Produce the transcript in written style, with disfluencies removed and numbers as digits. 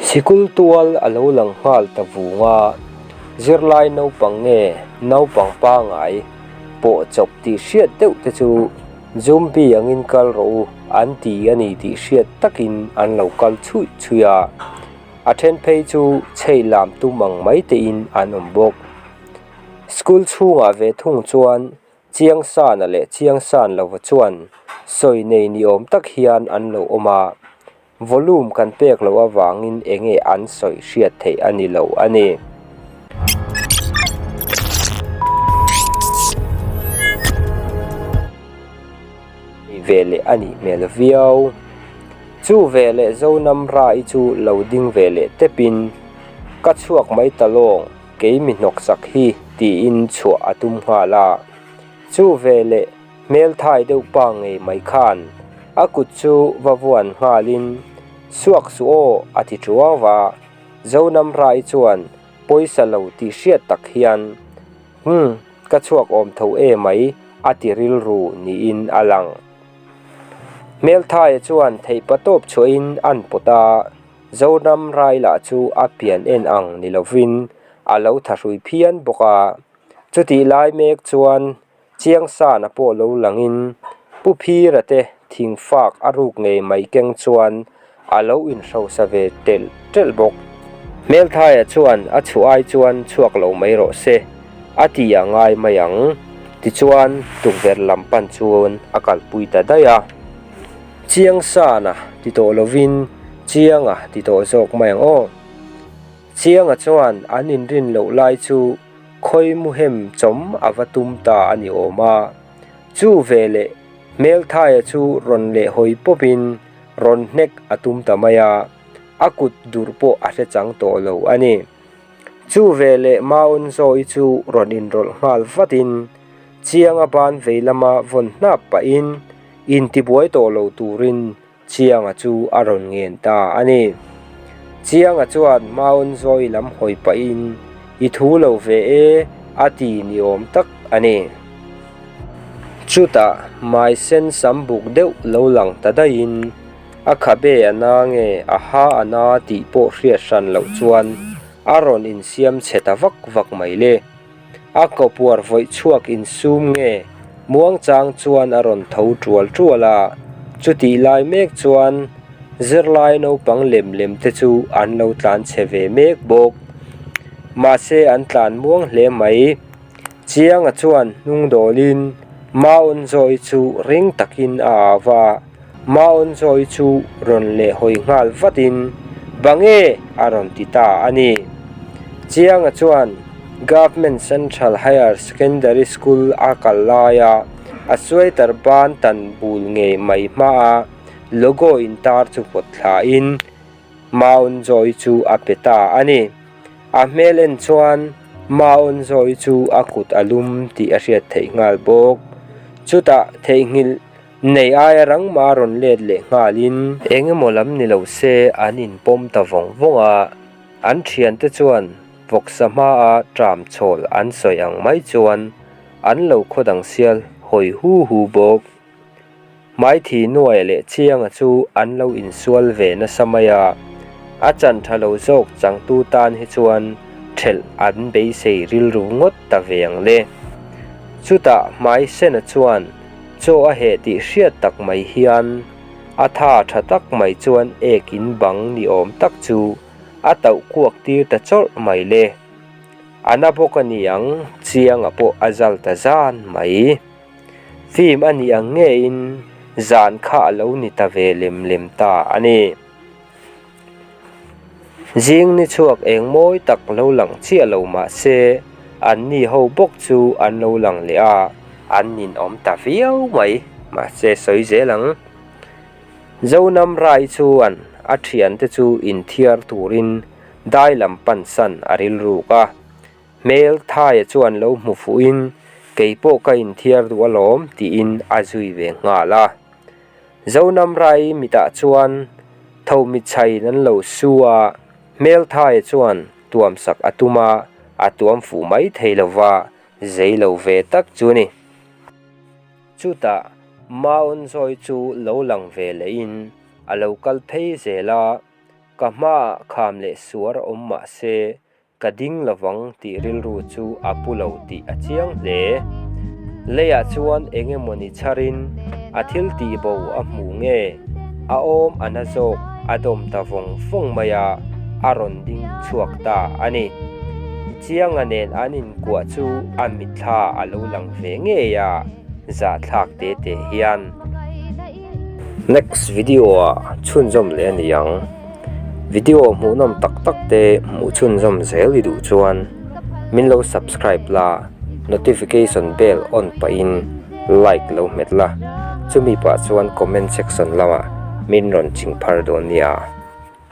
Sikul tual a lo lang nghal ta vung a, zirlai naupang nge naupang pangai pawh chawp tih hriat deuh te chu Zumbi angin kal rawh u an ti a ni tih hriat takin an lo kal chhuih chhuih a, a then phei chu chhei lam tum ang mai tein an awm bawk. School chhungah ve thung chuan Chiangsana leh Chiangsan lova chuan sawi nei ni awm tak hian an lo awm a, volume kan pek loh avangin enge an sawi hriat theih a ni lo a ni. Ei ve leh a nih hmel viau. Chu ve leh Zonam Rai chu lo ding ve leh tepin, Ka chhuak mai ta lawng, kei mi hnawksak hi tiin chhuah a tum nghal a. Chu ve leh Hmelthai deuh pa ngei mai khan a kut chu va vuan nghalin, Suak suh aw, a ti ṭuau a. Zonam Rai chuan pawisa lo tih hriat tak hian, Hum, ka chhuak awm tho e mai, a ti rilru niin a lang. Hmelthaia chuan theihpatawp chhuahin an pawt a, Zonam Rai lah chu a pian en ang ni lovin a lo thahrui phian bawk a. Chutih lai mek chuan Chiangsana pawh lo langin Pu Phira te thingfak a ruk ngei mai keng chuan a lo inhrosa ve telh telh bawk. Hmelthaia chuan a chhuah ai chuan chhuak lo mai rawh se, a ti a ngai mai ang. Tichuan tukverh lam pan chuan a kalpui ta daih a. Chiangsana ti tawh lovin Chianga ti tawh zawk mai ang aw. Chianga chuan an inrin loh lai chu khawi muhem chawm a va tum ta a ni awm a. Chu veleh Hmelthaia chu rawn lehhawi pawpin rawn hnek a tum ta mai a, a kut durh pawh a hre chang tawh lo a ni. Chu veleh Maunzawi chu rawn inrawlh nghal vatin Chianga ban vei lama vawn hnap pahin intibuai tawh lo turin Chianga chu a rawn ngen ta a ni. Chianga chuan Maun Zawi lam hawi pahin, I thu lo ve e, a ti ni awm tak a ni. Chutah mai sen sam buk deuh lo lang ta daihin, a khabe a na nge a ha a na tih pawh hriat hran loh chuan a rawn insiam chhe ta vak vak mai le. A kawpuar vawih chhuak insum nge muangchang chuan a rawn tho tual tual a, chutih lai mek chuan zirlai naupang lem lem te chu an lo tlan chhe ve mek bawk. Mahse an tlan muang hle mai. Chianga chuan hnung dawlin Maunzawi chu ring takin a au va. Maunzawi chu rawn leh hawi nghal vatin, Bang e! a rawn ti ta a ni. Chianga chuan Government Central Higher Secondary School a kal laia a sweater ban tan bul ngei mai hmaa logo intar chu pawt thlain Maunzawi chu a pe ta a ni. A hmel en chuan Maunzawi chu a kut a lum tih a hriat theih nghal bawk. Chutah theihnghilh Nei aia rang mah rawn let leh nghalin. Eng emaw lam ni lo se an inpawm ta vawng vawng a, an thiante chuan vawksa hmaa tram chhawl an sawi ang mai chuan an lo khaw dang sial hawi hu hu bawk. Hmaithi Nuaia leh Chianga chu an lo insual ve nasa mai a, a chan tha lo zawk changtu tan hi chuan thelh an beisei rilru ngawt ta ve ang le. Chutah Hmaisena chuan Chaw a heh tih hriat tak mai hian a tha tha tak mai chuan ek in bang ni awm tak chu a tauh kuak tir ta chawrh mai le. A na bawk a ni ang, Chianga pawh a zal ta zan mai. Fim a nih ang ngeiin zan kha a lo ni ta ve lem lem ta a ni. Zing ni chhuak eng mawi tak lo lang chiah lo mah se, an ni ho bawk chu an lo lang leh a, an ninawm ta viau mai. Mahse sawi zel ang. Zonam Rai chuan a thiante chu inthiar turin dai lam pansan a rilruk a. Hmel Thaia chuan lo hmu fuhin, Kei pawh ka inthiar duh alawm tiin a zui ve nghal a. Zonam Rai mitah chuan tho mitchhaiin an lo su a, Hmelthaia chuan tuamsak a tum a, a tuam fuh mai thei lo va, zei lo ve tak chu ni. Chutah Maunzawi chu lo lang ve lehin a lo kal phei zel a. Ka hmaah kham leh suar awm mah se ka ding lovang tih rilru chu a pu lo tih a chiang hle. Leiah chuan eng emawni chharin a thil tih bo a hmuh nge a awm a na zawk a dawm ta vawng vawng mai a, a rawn ding chhuak ta a ni. Chianga nen an inkuah chu a mitthla a lo lang ve ngei a, zahthlak te te hian. Next video ah chhunzawm leh a ni ang. Video hmuhnawm tak tak te hmuh chhunzawm zel i duh chuan min lo subscribe la, notification bell on pahin like lo hmet la, chumi pah chuan comment section lamah min rawn ching phar dawn nia.